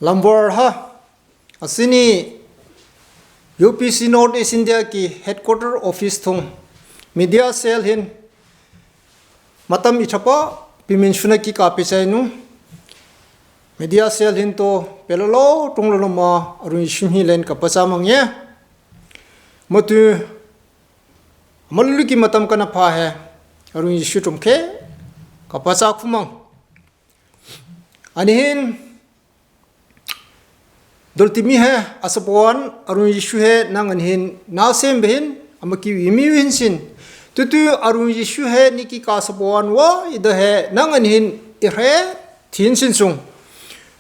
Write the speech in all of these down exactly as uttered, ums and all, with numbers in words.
Lamwar ha, asini U P C North East India ki headquarter office thung, media cell hin, matam ithapa pimin suna ki kapichai nu, media cell hin to pelolo tung lolo ma arung Jisu milen kapacha mang ye. Matu, amalulu ki matam kana pa he, arung Jisu tum ke kapacha kumang. Anihin doltimi he asapuan arung Jisu he nang anihin nasem behin, ama ki wi mi wi hin sin. Tutu arung Jisu he ni ki kasapuan wa ida he nang anihin ire tin sin sung.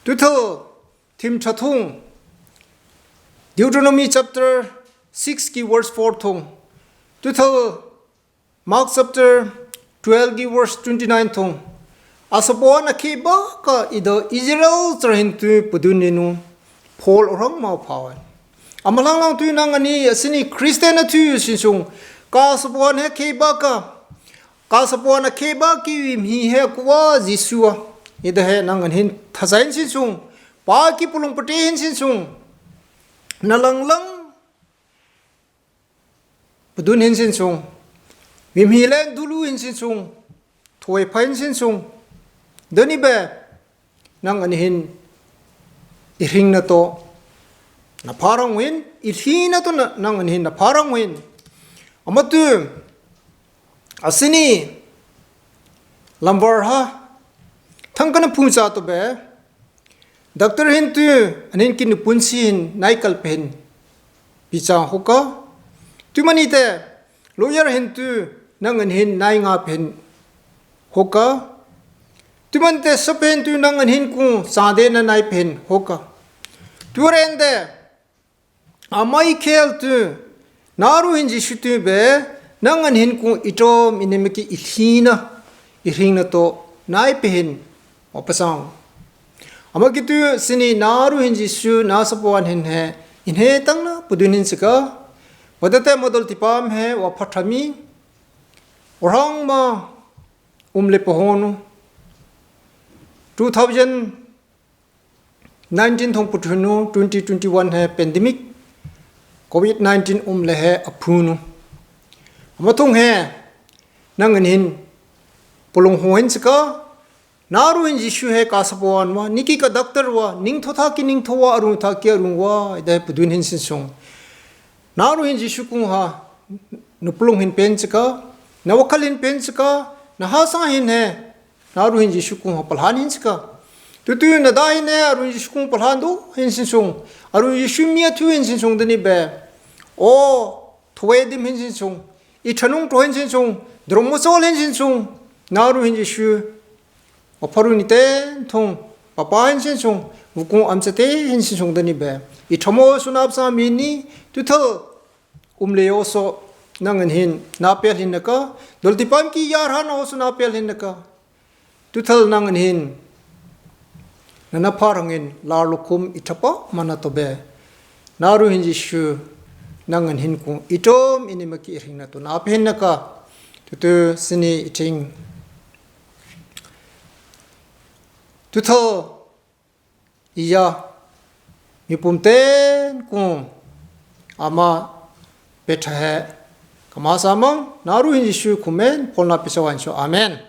Tutu Tim thathung, Deuteronomy chapter six ki verse four thung. Tutu Mark chapter twelve ki verse twenty-nine thung. Asapuan akeba ka ida Israel trahin tu pudun ninu Paul orang mau pawan. Ama lang lang tu nang ani asini Christian atu sin sung. Kasapuan he keba ka. Kasapuan akeba ki wi mi he kuwa Jisu a. Ida he nang anihin thasain sin sung. Pa ki pulung pate hin sin sung. Na lang lang pudun hin sin sung. Wi mi len dulu hin sin sung. Thoi pa hin sin sung. Dani be nang anihin iring na to na parang win, iring na to na, nang anihin na parang win. Amatu, asini Lamwar ha, thang kana pungcha to be, doctor hin tu, anihin ki nupun sin nai kal pen picha hoka. Tu mani te, lawyer hin tu, nang anihin nai nga pen hoka. Tu mani te, sap hin tu, nang anihin kung sade na nai pen hoka. Tu ren de, amai kel tu, naru hin Jisu tu be, nang anihin kung itom ineme ki iring na, iring na to, nai pen, wapasang. Ama ki tu sini naru hin Jisu, nasapuan hin he, inhe tang na, pudun hin sika, wadate modol tipam he, wapathami, orang ma, um le pohonu, two thousand nineteen thong puthunu, twenty twenty-one he pandemic, covid nineteen um le he aphunu. Ama thung he, nang anihin pulung ho hin sika, naru hin Jisu he kasapuan wa, ni ki ka doctor wa, ning tho tha ki ning tho wa, arung tha ki arung wa, ida he pudun hin sin sung. Naru hin Jisu kung ha, nu pulung hin pen sika, na wakal hin pen sika, na hasa hin he, naru hin Jisu kung ha palhan hin sika. Tutu na da hin he, arung Jisu kung palhan do hin sin sung. Arung Jisu mi atu hin sin sung dani be. O, thwe dim hin sin sung. Ithanung to hin sin sung. Dromosol hin sin sung. Naru hin Jisu. Waparu ni ten thung. Papa hin sin sung. Wukung amsa te hin sin sung dani be. Ithamo sunap sa mi ni. Tutu. Um le oso nang anihin napel hin naka, dol tipam ki yar han oso napel hin naka. Tuthal nang anihin, na napar hangin lar lukum itapa mana tobe. Naru hin Jisu nang anihin kung itom ineme ki iring na to napel hin naka. Tutu sini iting. Tuthal Iya, mipum ten kung ama pethahe. Kama samang, naru hin Jisu kumen, pol na pisawan so. Amen.